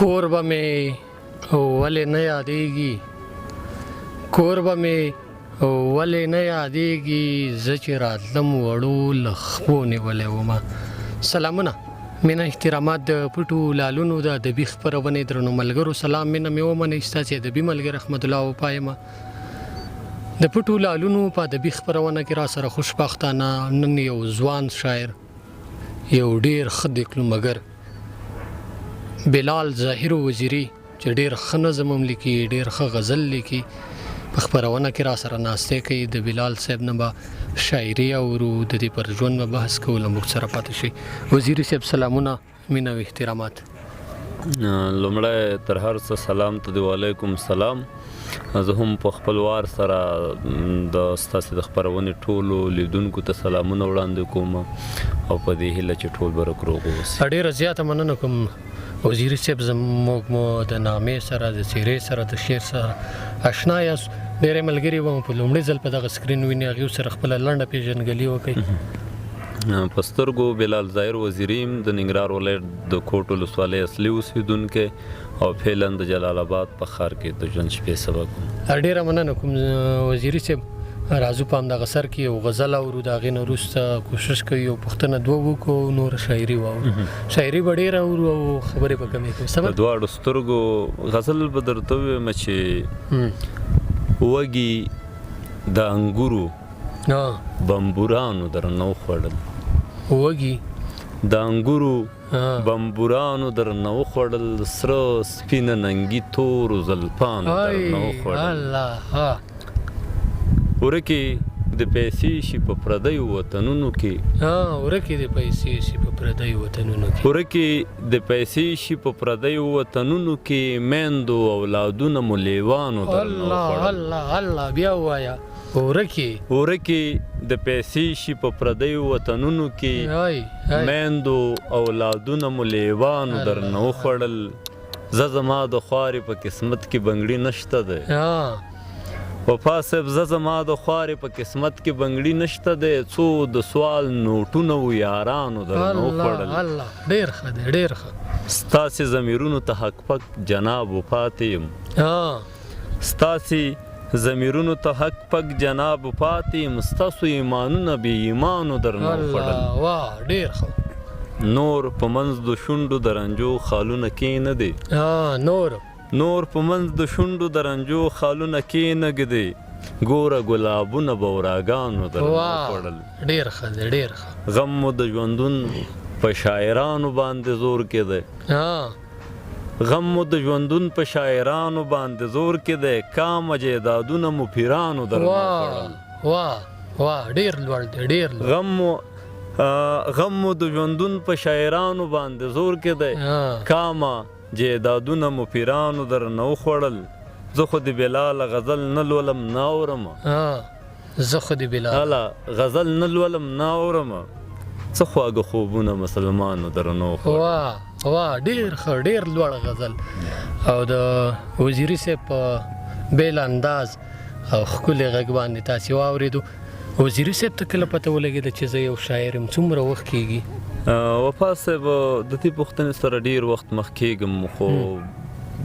کور به مې ولې نه یادېږي، کور به مې ولې نه یادېږي، زه چې راتلم وړو له خپو نیولی ومه. سلامونه، مینه، احترامات د پټو لالونو د ادبي خپرونې درنو ملګرو، سلام، مینه مې ومنئ. ستاسې ادبي ملګری احمد الله وفا یم. د پټو لالونو په ادبي خپرونه کې را سره خوشبختانه نن یو ځوان شاعر، یو ډیر ښه دیپلومګر بلال ظاهر وزیری چې ډیر ښه نظم هم لیکي، ډیر ښه غزل لیکي، په خپرونه کې را سره ناستی کوي. د بلال صاحب نه به شاعري اورو، د دې پر ژوند به بحث کوو. له موږ سره پاتې شئ. وزیري صاحب سلامونه، مینه او احترامات. لومړی تر هر څه سلام ته دی، وعلیکم سلام. زه هم په خپل وار سره د ستاسو د خپرونې ټولو لیدونکو ته سلامونه وړاندې کوم او په دې هیله چې ټول به روغ اوسئ. ډیره زیاته مننه کوم وزیري صاحب. زموږ مو د نامې سره، د څیرې سره، د شعر سره اشنا یاست. ډېری ملګري به مو په لومړي ځل په دغه سکرین ویني، هغوی سره خپله لنډه پېژندګلي وکړئ. په سترګو بلال ظاهر وزیري یم، د ننګرهار ولایت د کوټ ولسوالۍ اصلي اوسېدونکی او فعلا د جلال آباد په ښار کې د ژوند شپې سبا کوم. ډېره مننه کوم وزیري صاحب. راځو په همدغه سر کې یو غزل اورو، د هغې نه وروسته کوشش کوو یو پوښتنه دوه وکړو، نور شاعري واورو. شاعري به ډېره اورو او خبرې به کمې کوو. د دواړو سترګو غزل به درته ووایم چې وږي د انګورو بمبورانو درنه وخوړل، وږي د انګورو بمبورانو درنه وخوړل، سره سپینه ننګي تورو زلفانو درنه وخوړل. الله. ورکې د پیسې شي په پردیو وطنونو کې، ورکې د پیسې شي په پردیو وطنونو کې، ورکې د پیسې شي په پردیو وطنونو کې، میندو اولادونه مو لیوانو درنه وخوړل. الله الله، بیا ووایه. ورکې ورکې د پیسې شي په پردیو وطنونو کې، میندو اولادونه مو لیوانو درنه وخوړل. زه زما د خوارې په قسمت کې بنګړي نشته دی. وفا صاحب، زه زما د خوارې په قسمت کې بنګړي نشته دی، څو د سوال نوټونه و یارانو درنه وخوړل. الله، ډېر ښه دی، ډېر ښه. ستاسې ضمیرونو ته حق پک جناب وپاتې یم، ستاسې ضمیرونو ته حق پک جناب پاتې یم، ستاسو ایمانونه بې ایمانو درنه وخوړل. واه، ډېر ښه. نور په منځ د شونډو د رنجو خالونه کې نه دی. نور په منځ د شونډو د رنجو خالونه کې نه ږدي، ګوره ګلابونه به وراګانو درنه وخوړل. ډېر ښه دی، ډېر ښه. غم مو د ژوندون په شاعرانو باندې زور کې دی، غم مو د ژوندون په شاعرانو باندې زور کې دی، کامه جایدادونه مو پیرانو درنه وخوړل. واه واه، ډېر لوړ دی، ډېر لوړ. غم مو د ژوندون په شاعرانو باندې زور کې دی، کامه جایدادونه مو پیرانو درنه وخوړل. زه خو د بلاله غزل نه لولم نه اورم، زه خو د بلاله غزل نه لولم نه اورم، څه خواږه خوبونه مسلمانو درنه وخوړل. واه واه، ډېر ښه، ډېر لوړ غزل. او د وزیري صاحب په بېل انداز او ښکلي غږ باندې تاسې واورېدو. وزیري صاحب ته کله پته ولګېده چې زه یو شاعر یم؟ څومره وخت کېږي؟ وفا صاحب، د دې پوښتنې سره ډېر وخت مخ کېږم، خو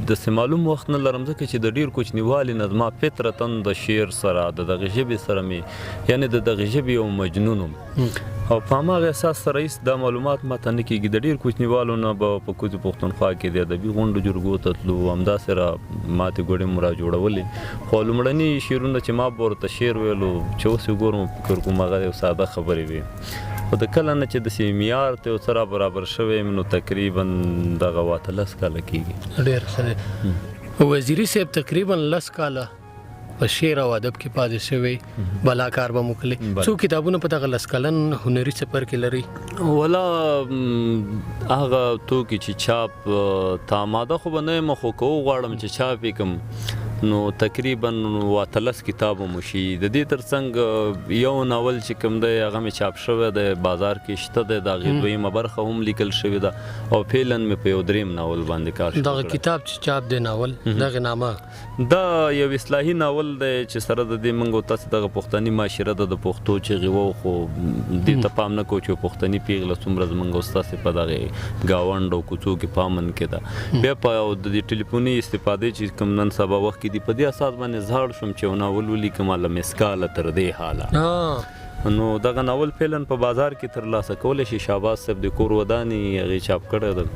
داسې معلوم وخت نه لرم، ځکه چې د ډېر کوچنیوالي نه زما فطرتاً د شعر سره، د دغې ژبې سره مې، یعنې د دغې ژبې یو مجنون وم، او په هماغه احساس سره هېڅ دا معلومات ماته نه کېږي. د ډېر کوچنیوالو نه به په کوزې پښتونخوا کې د ادبي غونډو جرګو ته تلو، همداسې را ماتې ګوړې مو را جوړولې. خو لومړني شعرونه چې ما به ورته شعر ویلو، چې اوس یې ګورم فکر کوم هغه یو ساده خبرې وې، خو د کله نه چې داسې معیار ته یو څه را برابر شوی یم، نو تقریبا دغه واته 10 کاله کېږي. ډېر ښه دی. وزیري صاحب تقریبا 10 کاله په شعر او ادب کې پاتې شوی، بلا کار به مو کړی. څو کتابونه په دغه 10 کلن هنري سفر کې لري؟ ولا هغه توکي چې چاپ ته آماده خو به نه یم، خو که وغواړم چې چاپ یې کړم نو تقریبا 18 کتاب مو شي. د دې ترڅنګ یو ناول چې کوم دی هغه مې چاپ شوی دی، بازار کې شته دی، د هغې دویمه برخه هم لیکل شوې ده او فعلا مې په یو دریم ناول باندې کار شروع دغه کړی. کتاب چې چاپ دی ناول، دغه نامه دا یو اصلاحي ناول دی چې سره د دې موږ او تاسو دغه پښتني معاشره ده، د پښتو چغې وو، خو دې ته پام نه کوو چې پښتني پیغله څومره زموږ او ستاسې په دغه ګاونډ او کوڅو کې په امن کې ده. بیا په د دې ټلیفوني استفادې چې کوم نن سبا وخت کې دي، په دې اساس باندې زاړ شوم چې یو ناول ولیکم له مسکاله تر دې حاله. نو دغه ناول فعلا په بازار کې ترلاسه کولی شي. شهباز صاحب د کور وداني هغې چاپ کړی دی.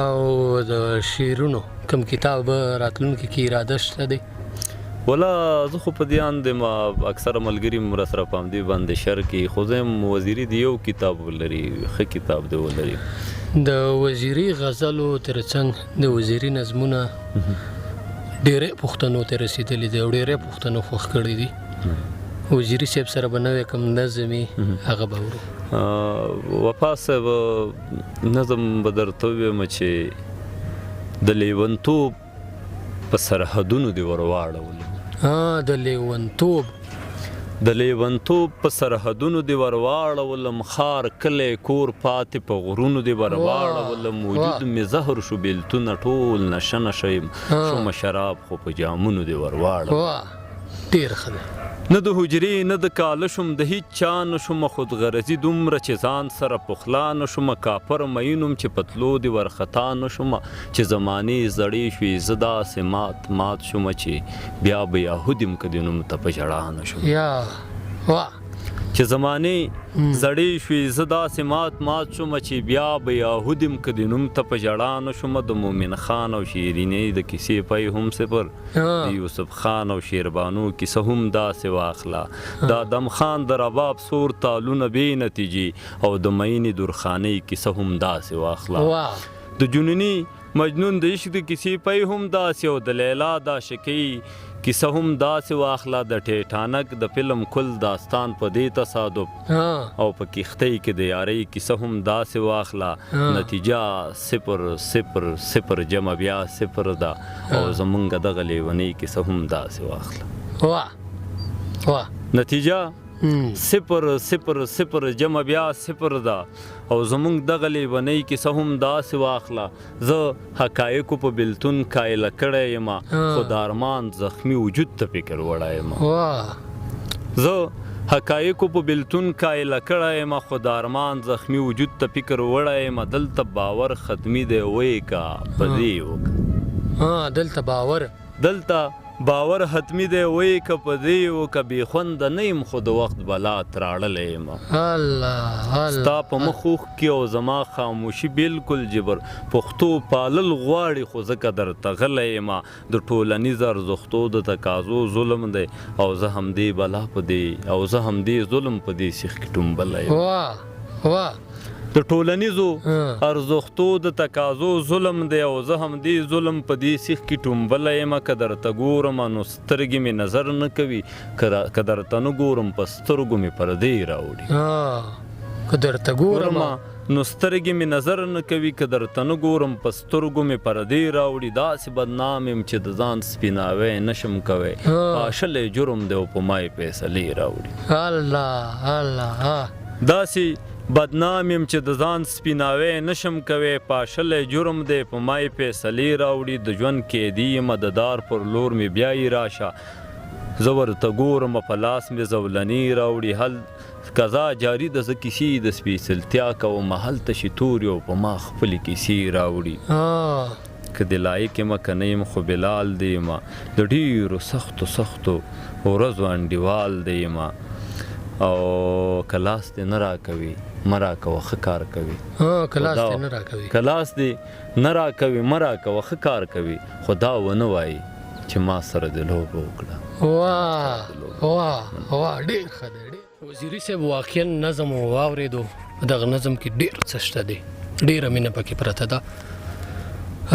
او د شعرونو کوم کتاب راتلونکي کې اراده شته دی؟ ولا زه خو په دې اند یم، اکثره ملګري مې راسره په همدې باندې شر کوي، خو زه یم وزیري د یو کتاب ولري، ښه کتاب دی ولري. د وزیري غزلو ترڅنګ د وزیري نظمونه ډېری پښتنو ته رسېدلي دي او ډېری پښتنو خوښ کړي دي. وزیري صاحب سره به نوی کوم نظم وي هغه به اورو. وفا صاحب، نظم به درته ووایم چې د لیونتوب په سرحدونو دې ور واړولم. د لیونتوب، د لیونتوب په سرحدونو دې ور واړولم، ښار کلی کور پاتې په غرونو دې ور واړولم، وجود مې زهر شو بېلتونه ټول نشه نشه یم، شومه شراب خو په جامونو دې ور واړولم. ډېر ښه دی. نه د حجرې نه د کاله شوم، د هیڅ چا نه شومه، خود غرضي دومره چې ځان سره پخلا نه شومه، کاپر مئینوم چې په تلو دې ورخطا نه شومه، چې زمانې زړې شوې زه داسې مات مات شومه، چې بیا به یهود یم که دې نوم ته په ژړا نه شوم. چې زمانې زړې شوې زه داسې مات مات شومه، چې بیا به یهود یم که دې نوم ته په ژړا نه شومه. د مومن خان او شیرینې د کیسې پای هم صفر، د یوسف خان او شیربانو کیسه هم داسې واخله، د آدم خان د رباب سور تالونه بې نتیجې او د مینې درخانۍ کیسه هم داسې واخله، د جنوني مجنون د عشق د کیسې پای هم داسې او د لیلا د عاشقۍ کیسه هم داسې واخله، د ټیټانک د فلم کل داستان په دې تصادف او په کښتۍ کې د یارۍ کیسه هم داسې واخله، نتیجه 0 0 0 جمع بیا 0 ده او زمونږ دغه لیونۍ کیسه هم داسې واخله. نتیجه 0 0 0 جمع بیا 0 ده او زمونږ دغه لیونۍ کیسه هم داسې واخله. زه حقایقو په بېلتون قایله کړی یم، خو د ارمان زخمي وجود ته فکر وړی یم. زه حقایقو په بېلتون قایله کړی یم، خو د ارمان زخمي وجود ته فکر وړی یم. دلته باور ختمي دی، ویې که په دې وکړه. دلته باور، دلته باور حتمي دی، ویې که په دې وکړه. بې خونده نه یم، خو د وخت بلا تراړلی یم. ستا په مخ اوښکې او زما خاموشي بالکل جبر، پښتو پالل غواړي خو ځکه درته غلی یم. د ټولنیز ارزښتو د تقاضو ظلم دی او زه هم دې بلا په دې او زه هم دې ظلم په دې سیخ کې ټومبلی یم. د ټولنیزو ارزښتو د تقاضو ظلم دی او زه هم دې ظلم په دې سیخ کې ټومبلی یم. که درته ګورم نو سترګې مې نظر نه کوي، که درته نه ګورم په سترګو مې پردې راوړي. که درته ګورم نو سترګې مې نظر نه کوي، که درته نه ګورم په سترګو مې پردې راوړي. داسې بدنام یم چې د ځان سپیناوی نشم کوی، پاشلی جرم دی او په ما یې فیصلې راوړي. الله الله. داسې بدنام یم چې د ځان سپیناوی نشم کوی، پاشلی جرم دی په ما یې فیصلې راوړي. د ژوند قیدي یم، د دار پر لور مې بیایي راشه، زه ورته ګورم په لاس مې زولنې راوړي. هل قضا جاري ده، زه کیسې د سپېڅلتیا کوم، هلته شي توري او په ما خپلې کیسې راوړي. که د لایق یم که نه یم خو بلال دی یم، د ډېرو سختو سختو ورځو انډیوال دی یم. او که لاس دې نه راکوي مه راکوه، ښه کار کوي. که لاس دې نه راکوي، که لاس دې نه راکوي مه راکوه، ښه کار کوي، خو دا ونه وایي چې ما سره دې لوبه وکړه. واه واه واه، ډېر ښه دی. وزیري صاحب واقعا نظم مو واورېدو، په دغه نظم کې ډېر څه شته دی، ډېره مینه پکې پرته ده.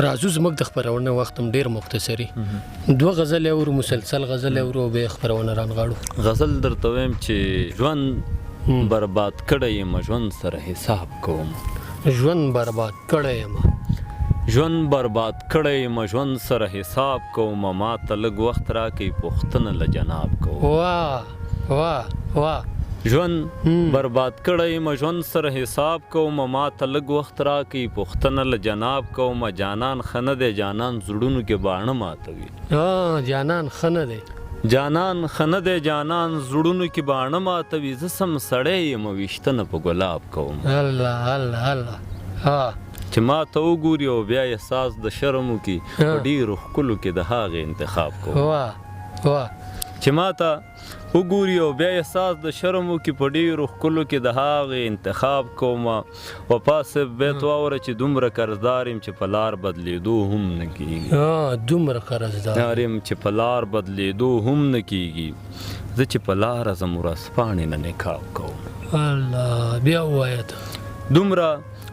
راځو زموږ د خپرونې وخت هم ډېر مختصري، دوه غزلې اورو، مسلسل غزلې اورو او بیا یې خپرونه رانغاړو. غزل درته وایم چې ژوند برباد کړی یم، ژوند سره حساب کوم. ژوند برباد کړی یم. ژوند برباد کړی یم، ژوند سره حساب کوم، ما ته لږ وخت راکړئ، پوښتنه له جناب کوم. واه واه واه. ژوند برباد کړی یم، ژوند سره حساب کوم، ما ته لږ وخت راکړئ، پوښتنه له جناب کوم. جانان ښه نه دی، جانان زړونو کې باڼه ماتوي. جانان ښه نه دی، جانان ښه نه دی، جانان زړونو کې باڼه ماتوي. زه سم سړی یم، ویشتنه په ګلاب کوم. الله الله الله. ها، چې ما ته وګوري او بیا احساس د شرم وکړي، په ډېرو ښکلو کې د هغې انتخاب کوم. واه واه. چې ما ته وګوري او بیا احساس د شرم وکړي، په ډېرو ښکلو کې د هغې انتخاب کوم. وفا صاحب بیت واوره چې دومره قرضدار یم چې په لار بدلېدو هم نه کېږي. دومره قرضدار یم چې په لار بدلېدو هم نه کېږي. زه چې په لاره ځم ورځپاڼې نه نکاب کوم. الله، بیا ووایه ته. دومره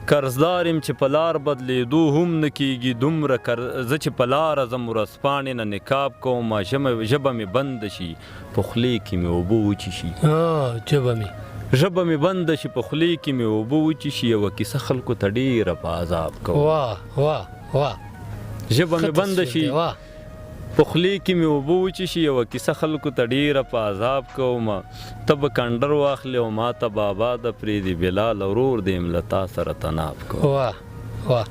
قرضدار یم چې په لار بدلېدو هم نه کېږي. دومره زه چې په لاره ځم ورځپاڼې نه نکاب کوم. ژبه مې بنده شي، په خولې کې مې اوبه وچې شي. ژبه مې بنده شي، په خولې کې مې اوبه وچې شي. یوه کیسه خلکو ته ډېره په عذاب کوم. واه واه واه. ژبه مې بنده شي، په خولې کې مې اوبه وچې شي. یوه کیسه خلکو ته ډېره په عذاب کوم. ته به کنډر واخلې او ما ته بابا د پرېږدي، بلال ورور دې یم، له تا سره تناب کوم. واه واه.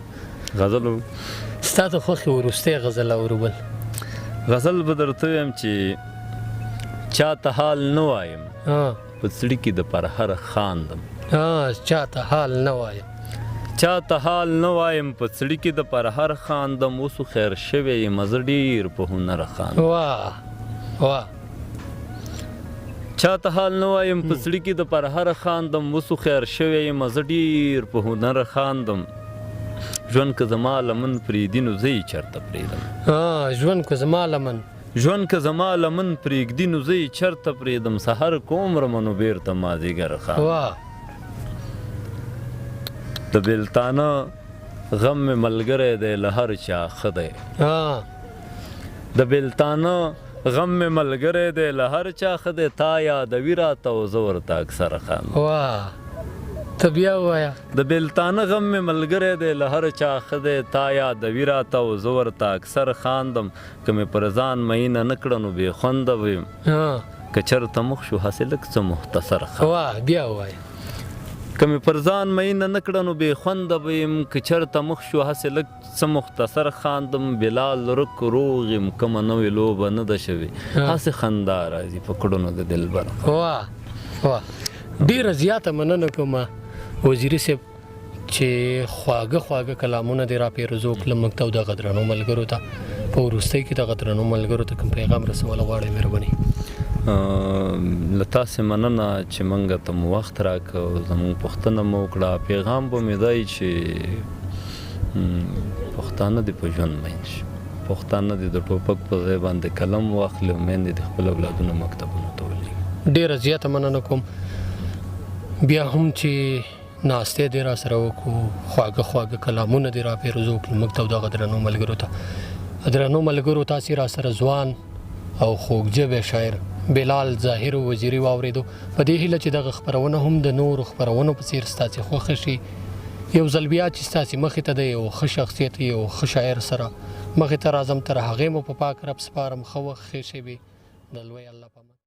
غزل ستا د خوښې وروستی غزل اورو. بل غزل به درته ووایم چې چا ته حال نه وایم، په څړي کې د پرهر خاندم. چا ته حال نه وایم، چا ته حال نه وایم، په څړي کې د پرهر خاندم. اوس خیر شوی یم، زه ډېر په هنر خاندم. واه واه. چا ته حال نه وایم، په څړي کې د پرهر خاندم. اوس خیر شوی یم، زه ډېر په هنر خاندم. ژوند که زما لمن پرېږدي نو زه یې چېرته پرېږدم. ژوند که زما لمن، ژوند که زما لمن پرېږدي نو زه یې چېرته پرېږدم. سحر کوم رمه نو بېرته مازدیګر خاندم. واه. د بېلتانه غم مې ملګری دی، له هر چا ښه دی. د بېلتانه غم مې ملګری دی، له هر چا ښه دی. تا یادوي راته او زه ورته اکثر خاندم. واه، ته بیا ووایه. د بېلتانه غم مې ملګری دی، له هر چا ښه دی. تا یادوي راته او زه ورته اکثر خاندم. که مې پر ځان مئینه نه کړه نو بې خونده به یم. که چېرته مخ شو هسې لږ څه مختصر خاندم. واه، بیا ووایه. که مې پر ځان مئینه نه کړه نو بې خونده به یم. که چېرته مخ شو هسې لږ څه مختصر خاندم. بلال ورک روغ یم، کومه نوې لوبه نه ده شوې، هسې خندا راځي په کړنو د دلبر. واه واه. ډېره زیاته مننه کوم وزیري صاحب چې خواږه خواږه کلامونه دې را پیرزو کړل موږ ته او دغه درنو ملګرو ته. په وروستۍ کې دغه درنو ملګرو ته کوم پیغام رسول غواړئ؟ مهرباني. له تاسې مننه چې موږ ته مو وخت راکړ، زموږ پوښتنه مو وکړه. پیغام به مې دی چې پښتانه دې په ژوند مین شي، پښتانه دې د ټوپک په ځای باندې قلم واخلي او میندې دې خپل اولادونه مکتبونو ته ولېږي. ډېره زیاته مننه کوم بیا هم چې ناستې دې را سره وکړو، خواږه خواږه کلامونه دې را پیرزو کړل موږ ته او دغه درنو ملګرو ته. درنو ملګرو، تاسې را سره ځوان او خوږ ژبی شاعر بلال ظاهر وزیري واورېدو. په دې هیله چې دغه خپرونه هم د نورو خپرونو په څېر ستاسې خوښه شي. یو ځل بیا چې ستاسې مخې ته د یو ښه شخصیت، یو ښه شاعر سره مخې ته راځم، تر هغې مو په پاک رب سپارم. ښه وخت، ښې شېبې، د لوی الله په امان.